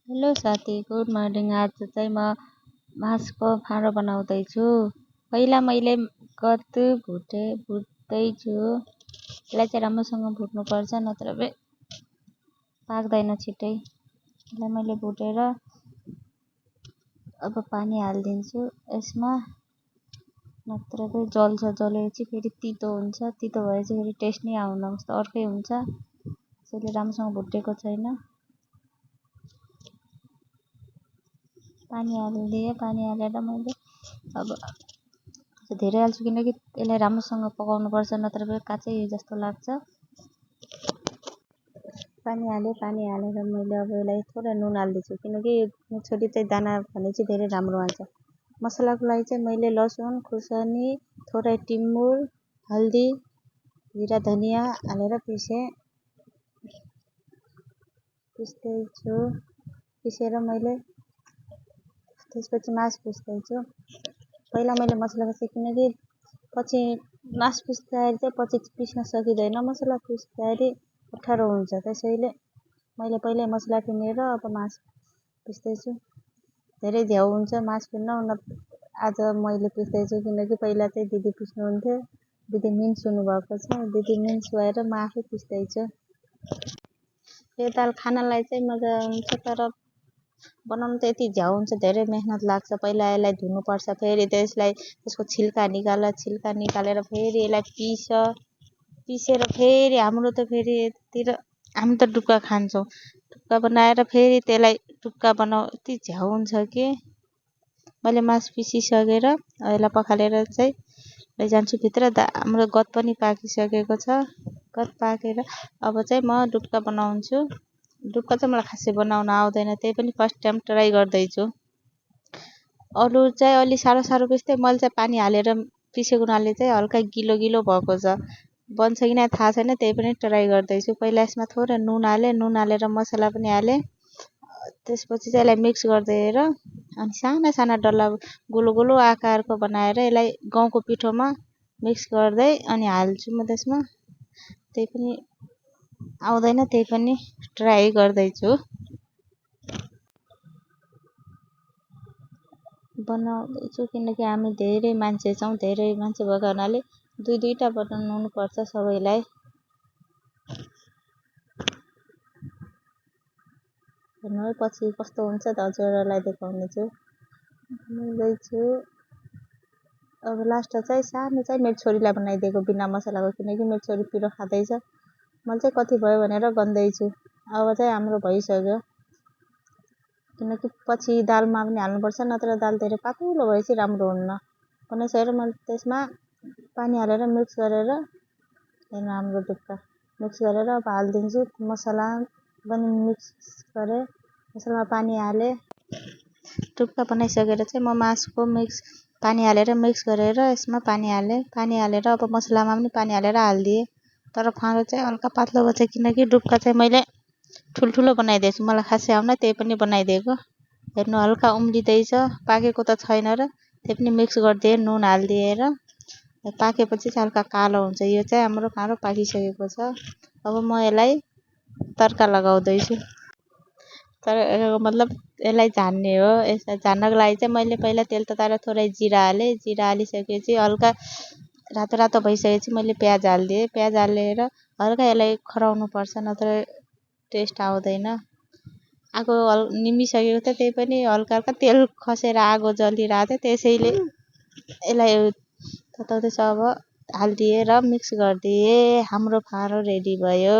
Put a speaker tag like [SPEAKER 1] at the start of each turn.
[SPEAKER 1] Hello साथी, good morning. आज चाहिँ म मासुको फाँडो बनाउँदैछु। पहिला मैले कत्तु भुट्दैछु। यसलाई चाहिँ राम्रोसँग भुट्नुपर्छ, नत्र पाक्दैन छिट्टै। यसलाई मैले भुटेर अब पानी हालिदिन्छु यसमा, नत्र जलेपछि फेरि तितो हुन्छ। तितो भएपछि फेरि टेस्ट नै आउन कस्तो अर्कै हुन्छ। त्यसैले राम्रोसँग भुटेको छैन। पानी हालिदिएँ। पानी हालेर मैले अब धेरै हाल्छु, किनकि यसलाई राम्रोसँग पकाउनुपर्छ, नत्र काँचै जस्तो लाग्छ। पानी हालेर मैले अब यसलाई थोरै नुन हालिदिन्छु, किनकि मेरो छोरी चाहिँ दाना भने चाहिँ धेरै राम्रो हाल्छ। मसलाको लागि चाहिँ मैले लसुन, खुर्सानी, थोरै टिमुर, हल्दी, जिरा, धनियाँ हालेर पिस्दैछु। पिसेर मैले त्यसपछि मासु पिस्दैछु। पहिला मैले मसला पिसेँ, किनकि पछि मासु पिस्दाखेरि चाहिँ पछि पिस्न सकिँदैन। मसला पिस्दाखेरि अप्ठ्यारो हुन्छ। त्यसैले मैले पहिल्यै मसला पिनेर अब मासु पिस्दैछु। धेरै झ्याउ हुन्छ मासु पिस्न। आज मैले पिस्दैछु, किनकि पहिला चाहिँ दिदी पिस्नुहुन्थ्यो। दिदी मिन्स हुनुभएको छ। दिदी मिन्स भएर म आफै पिस्दैछु। यो दाल खानालाई चाहिँ मजा हुन्छ, तर बनाउनु त यति झ्याउ हुन्छ, धेरै मेहनत लाग्छ। पहिला यसलाई धुनुपर्छ, फेरि त्यसको छिल्का निकालेर फेरि यसलाई पिसेर फेरि हामी त टुक्का खान्छौँ। टुक्का बनाएर फेरि त्यसलाई टुक्का यति झ्याउ हुन्छ कि मैले मासु पिसिसकेर यसलाई पखालेर चाहिँ लैजान्छु भित्र। हाम्रो गत पनि पाकिसकेको छ। गत पाकेर अब चाहिँ म टुक्का बनाउँछु। टुक्का चाहिँ मलाई खासै बनाउन आउँदैन, त्यही पनि फर्स्ट टाइम ट्राई गर्दैछु। अरू चाहिँ अलि साह्रो पिस्दै, मैले चाहिँ पानी हालेर पिसेको हुनाले चाहिँ हल्का गिलो भएको छ। बन्छ कि नै थाहा छैन, त्यही पनि ट्राई गर्दैछु। पहिला यसमा थोरै नुन हालेर मसला पनि हालेँ। त्यसपछि चाहिँ यसलाई मिक्स गरिदिएर अनि साना डल्ला गोलो आकारको बनाएर यसलाई गहुँको पिठोमा मिक्स गर्दै अनि हाल्छु म त्यसमा। त्यही पनि आउँदैन, त्यही पनि ट्राई गर्दैछु। बनाउँदैछु किनकि हामी धेरै मान्छे छौँ। धेरै मान्छे भएको हुनाले दुईटा बनाउनु पर्छ सबैलाई। हेर्नु पछि कस्तो हुन्छ त हजुरहरूलाई देखाउनेछु। बनाउँदैछु। अब लास्ट चाहिँ सानो चाहिँ मेरो छोरीलाई बनाइदिएको बिना मसलाको, किनकि मेरो छोरी पिरो खाँदैछ। मैले चाहिँ कति भयो भनेर गन्दैछु। अब चाहिँ हाम्रो भइसक्यो, किनकि पछि दालमा पनि हाल्नुपर्छ, नत्र दाल धेरै पातलो भएपछि राम्रो हुन्न। बनाइसकेर मैले त्यसमा पानी हालेर मिक्स गरेर हेर्नु हाम्रो टुक्का मिक्स गरेर अब हालिदिन्छु। मसला पनि मिक्स गरेँ, मसलामा पानी हालेँ। टुक्का बनाइसकेर चाहिँ म मासुको पानी हालेर मिक्स गरेर यसमा पानी हालेर अब मसलामा पनि पानी हालेर हालिदिएँ। तर फाँडो चाहिँ हल्का पातलो भएछ, किनकि टुक्का चाहिँ मैले ठुल्ठुलो बनाइदिएछु। मलाई खासै आउन, त्यही पनि बनाइदिएको। हेर्नु हल्का उम्लिँदैछ, पाकेको त छैन र त्यही पनि मिक्स गरिदिएँ नुन हालिदिएर। पाकेपछि चाहिँ हल्का कालो हुन्छ। यो चाहिँ हाम्रो फाँडो पाकिसकेको छ। अब म यसलाई तड्का लगाउँदैछु। तर मतलब यसलाई झान्ने हो। यसलाई झान्नको लागि चाहिँ मैले पहिला तेल तताएर थोरै जिरा हालेँ। जिरा हालिसकेपछि हल्का रातो भइसकेपछि मैले प्याज हालिदिएँ। प्याज हालेर हल्का यसलाई खराउनु पर्छ, नत्र टेस्ट आउँदैन। आगो निमिसकेको थियो, त्यही पनि हल्का तेल खसेर आगो जलिरहेको थियो, त्यसैले यसलाई तताउँदैछ। अब हालिदिएर मिक्स गरिदिएँ। हाम्रो फाँडो रेडी भयो।